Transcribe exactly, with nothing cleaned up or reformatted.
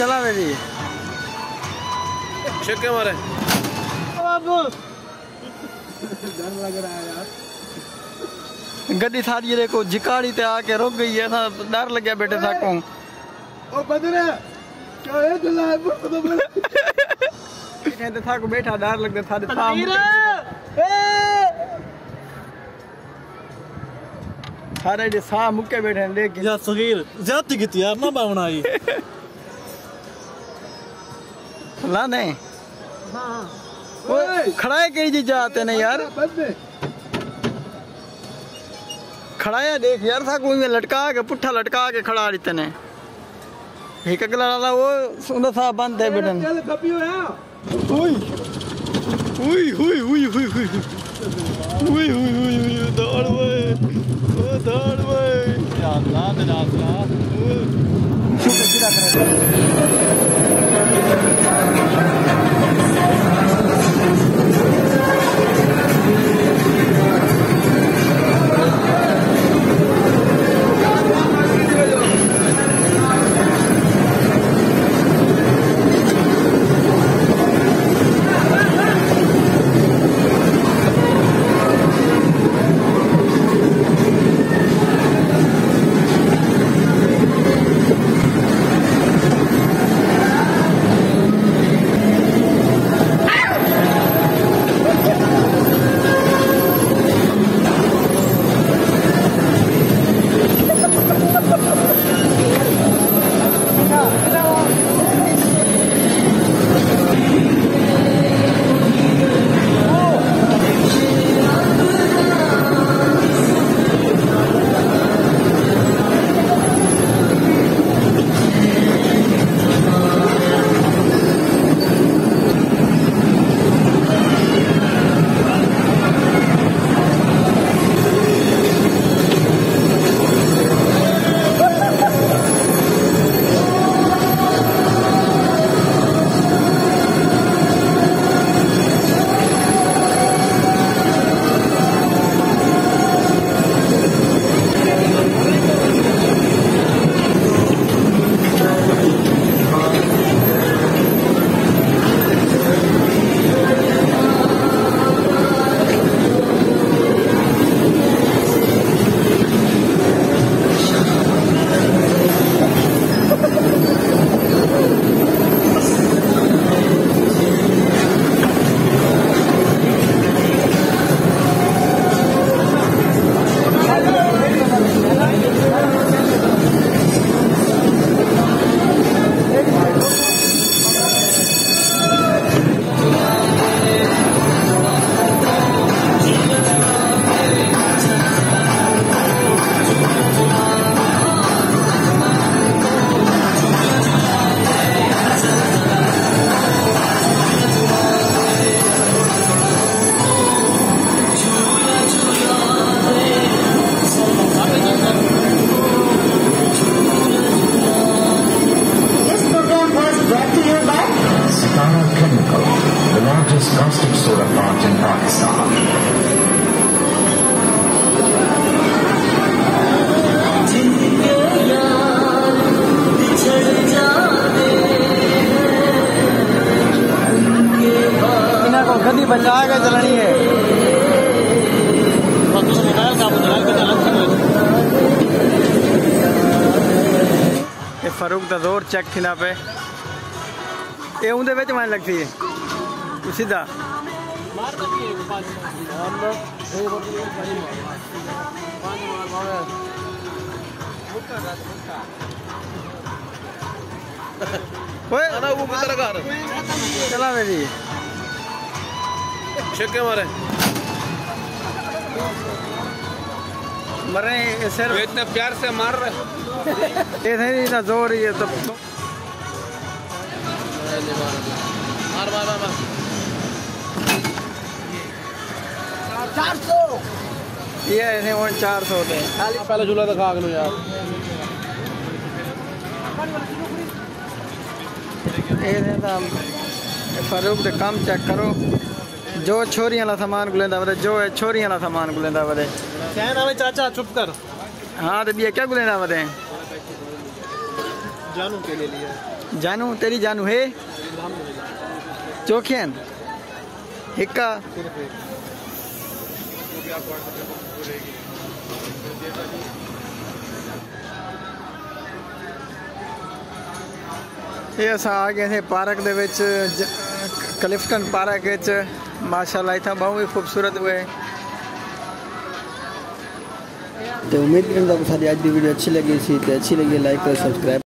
چلا وے جی۔ چھکے مارے۔ گݙی ساݙی ݙیکھو جھکاڑی تے آ کے رک ڳئی ہے، اساں ݙر لڳیا بیٹھے ساکوں۔ او بدرے، کیا ہے دلا ہے؟ ٻیٹھے تے ساکوں ٻیٹھا ݙر لڳدا، ساݙے ساہ مکے، سارے دے ساہ مکے بیٹھے ہیں، ݙیکھ۔ یار صغیر، زیادتی کیتی یار، نہ باوݨا آئی۔ لانے۔ اوئے، کھڑائے کئی جی جاتے نے یار۔ کھڑایا ݙیکھ یار، ساکوں ایویں لٹکا کے، پٹھا لٹکا کے کھڑا ݙتے نے۔ ہک اڳلا والا او اوندا ساہ بند ہے بیٹھن۔ اوئے۔ اوئے، اوئے، اوئے، اوئے، اوئے۔ اوئے، اوئے، اوئے، اوئے، داڑ وے۔ او داڑ وے۔ یا اللہ، تیرا آسرا۔ اوئے۔ This program was brought to you by Sitara Chemical, the largest caustic soda plant in Pakistan. انہاں کوں گݙی بچا کے چلݨی ہے۔ اے فاروق دا زور چیک تھیندا پئے۔ اے اوندے وچ ونڄ لڳسی۔ سدھا۔ اوئے۔ انا وہ کتر گھر۔ چلا وے جی۔ چھکے مارے۔ مرے، اے سر۔ وہ اتنے پیار سے مار رہے۔ اے تھے اتنا زور ہی ہے تو۔ مار، مار، مار، مار۔ چار سو۔ یہ ایسے ہوں چار سو دے۔ پہلے جھولا دکھا کے یار۔ اے نے تاں فاروق دے کم چیک کرو۔ جو چھوریاں والا سامان گلیندا ودے، جو ہے چھوریاں والا سامان گلیندا ودے۔ چین آوے چاچا، چپ کر۔ ہاں، تے ٻیا کیا گلیندا ودے؟ جانو کے لیے لیا ہے۔ جانو، تیݙی جانو ہے؟ چوکھے ہن؟ ہکا؟ یہ اساں آ گئے تھے پارک دے وچ، ج-، کلفٹن پارک وچ۔ ماشاءاللہ اتھاں ٻہوں ہی خوبصورت ہوئے۔ تے امید کریندا کہ ساݙی اڄ دی ویڈیو اچھی لڳی سی، تے اچھی لڳی لائک تے سبسکرائب۔